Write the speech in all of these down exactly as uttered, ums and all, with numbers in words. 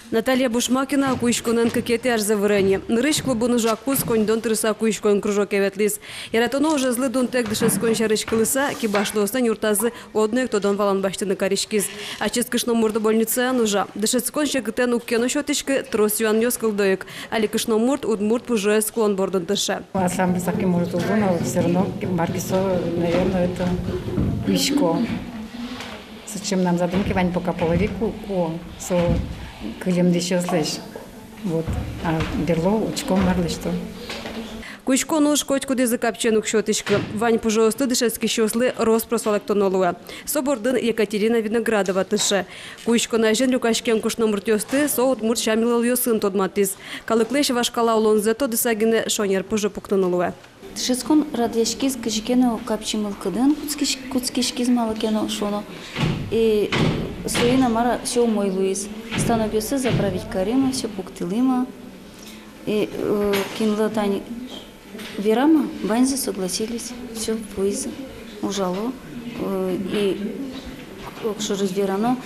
Наталья Бушмакина куиськонэн кыкетӥ арзэ выре ни. Нырысь клубын ужакуз коньдон тырыса куиськон кружоке ветлӥз. Яратоно ужезлы дунтэк дышетскон сярысь кылыса, кибашлыослэн юртазы одно ик тодон-валан басьтыны кариськиз. Ачиз кышномурт больницаын ужа. Дышетскон секытэн уг ке но сётӥськы, трос юанъёс кылдо ик. Али кышномурт удмурт пужыез куон бордын тырше. А сам саки, может, уг лу, но всё равно мар ке со, наверное, это куисько. Сыӵе мынам задумке вань, пока половик ку-, куо, со кылем дӥсьёслэсь. Вот. А берло учком, мар лэсьто. Куиськон уж котькудӥзлы капчиен уг сётӥськы. Вань пужыосты дышетскисьёслы рос-прос валэктоно луэ. Со бордын Екатерина Виноградова тырше. Куиськон азьын люкаськем кышномуртъёсты со удмурт сям-йылолъёсын тодматӥз. Калыклэсь вашкала улонзэ тодыса гинэ шонер пужы пуктыны луэ. Дышетскон радъяськиз кызьы ке но капчи мылкыдын, кутскись-, кутскиськиз малы ке но шуоно. И соин-а, мар-а, всё умой луиз. Станокъёссэ заправить каримы, всё пуктылӥмы. И, э, кинлы тани верамы, ваньзы согласились, всё, вуизы, ужало. Э, и огшоры верано,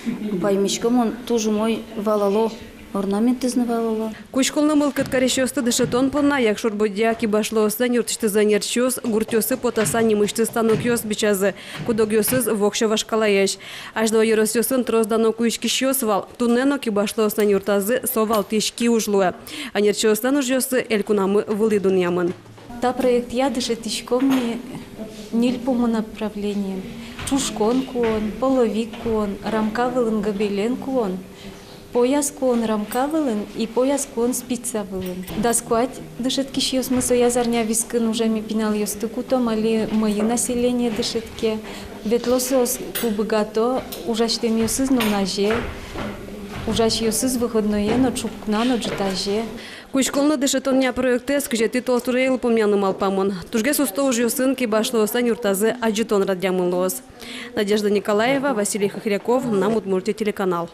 паймисько мон, туж умой валало, орнаментэз но валало. Куиськонлы мылкыд карисьёсты дышетон понна Якшур-Бӧдья кибашлыослэн юртысьтызы ӧнерчиос гуртъёсы потаса нимысьтыз станокъёс бичазы, куд-огъёсыз воксё вашкалаесь. Азьло ёросъёсын трос дано куиськисьёс вал. Туннэ но кибашлыослэн юртазы со валтӥсь киуж луэ. Ӧнерчиослэн ужъёссы элькунамы вылӥ дунъямын. Та проектъя дышетӥськом ми ньыль пумо направлениен: чушкон куон, половик куон, рамка вылын гобелен куон, пояс куон рамка вылын и пояс куон спица вылын. Дас куать дышетскисьёсмы сояз арня вискын уже ми пиналъёсты кутом, али мӧйы население дышетске. Ветло соос, ку быгато, ужасьтэмъёсыз нуназе, ужасьёсыз выходное но, ӵукна но, ӝытазе. Куиськонлы дышетонъя проектэз кызетӥ толсуре йылпумъяны малпамын. Тужгес усто ужъёсын кибашлыослэн юртазы адӟытон радъямын луоз. Надежда Николаева, Василий Хохряков, «Мынам Удмуртие» телеканал.